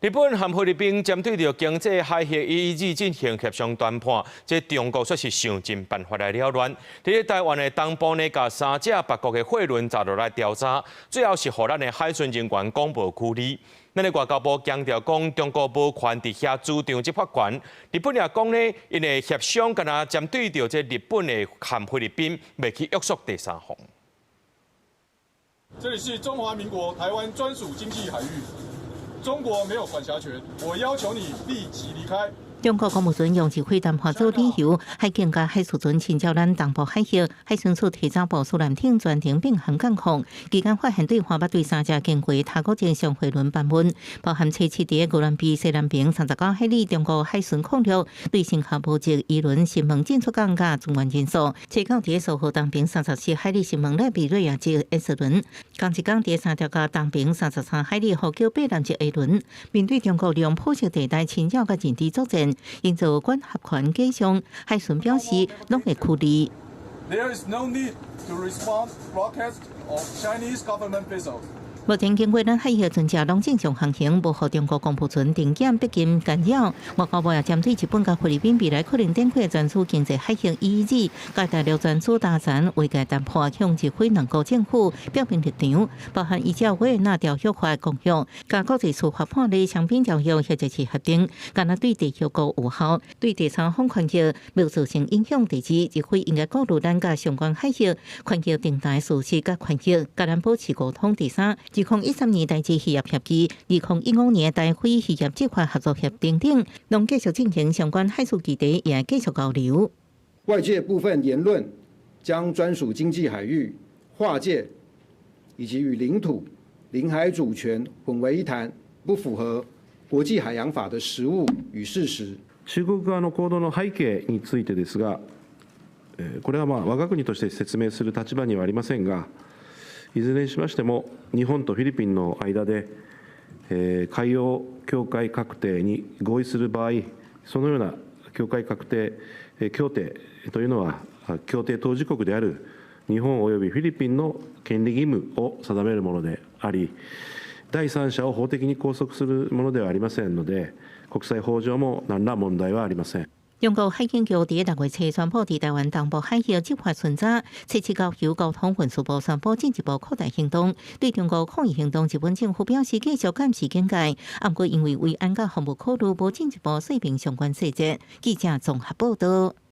日本和菲律賓針對著經濟海域 EEZ 進行協商談判，這中國煞是想盡辦法來擾亂。佇台灣的東部呢，共三隻別國的貨輪砸落來調查，最後是予咱的海巡人員講無處理。咱的外交部強調講，中國無權佇遐主張執法權。日本也講呢，𪜶的協商敢若針對著這日本的和菲律賓，袂去約束第三方。這裡是中華民國台灣專屬經濟海域。中國沒有管轄權，我要求你立即離開。中國公務船用指揮談判做理由，海警佮海事船侵擾咱東部海域，海巡署提早部署艦艇全程並行監控。期間發現對方捌對三隻經過他國籍商貨輪盤問，包含初七佇宜蘭邊西南邊39海里中國海巡空域，對新加坡籍漁輪新聞進出港佮船員人數，初九佇蘇澳東邊34海里新聞賴比瑞亞籍 S 輪，仝一工佇三條角東邊33海里呼叫貝南籍 A 輪，面對中國利用灰色地帶侵擾佮認知作戰，營造管轄權假象，海巡表示攏會處理。 There is no need to respond broadcast of Chinese government vessels. 目前經過咱海域船隻攏正常航行，無予中國公務船定檢逼近干擾。外交部也針對日本佮菲律賓未來可能展開專屬經濟海域 EEZ，佮大陸專屬達成劃界談判，向日菲兩國政府表明立場，包含依照維也納條約法公約、佮國際司法判例雙邊條約或者是協定，敢若對締約國有效，對第三方權益無造成影響。第二，日菲應該顧慮咱佮相關海域環境定台事實佮權益，佮咱保持溝通。第三，2013年台日漁業協議，2015年台菲漁業執法合作協定等，攏繼續進行相關海事議題，也繼續交流。外界部分言論將專屬經濟海域劃界以及與領土、領海主權混為一談，不符合國際海洋法的實務與事實。中國側の行動の背景についてですが、これはまあ我が国として説明する立場にはありませんが、いずれにしましても、日本とフィリピンの間で、海洋境界画定に合意する場合、そのような境界画定協定というのは、協定当事国である日本及びフィリピンの権利義務を定めるものであり、第三者を法的に拘束するものではありませんので、国際法上も何ら問題はありません。中國海警局佇6月初宣布，佇台灣東部海域執法巡查，初七交由交通運輸部宣布進一步擴大行動。對中國抗議行動，日本政府表示繼續監視警戒，毋過因為維安佮防務考慮，無進一步說明相關細節。記者綜合報道。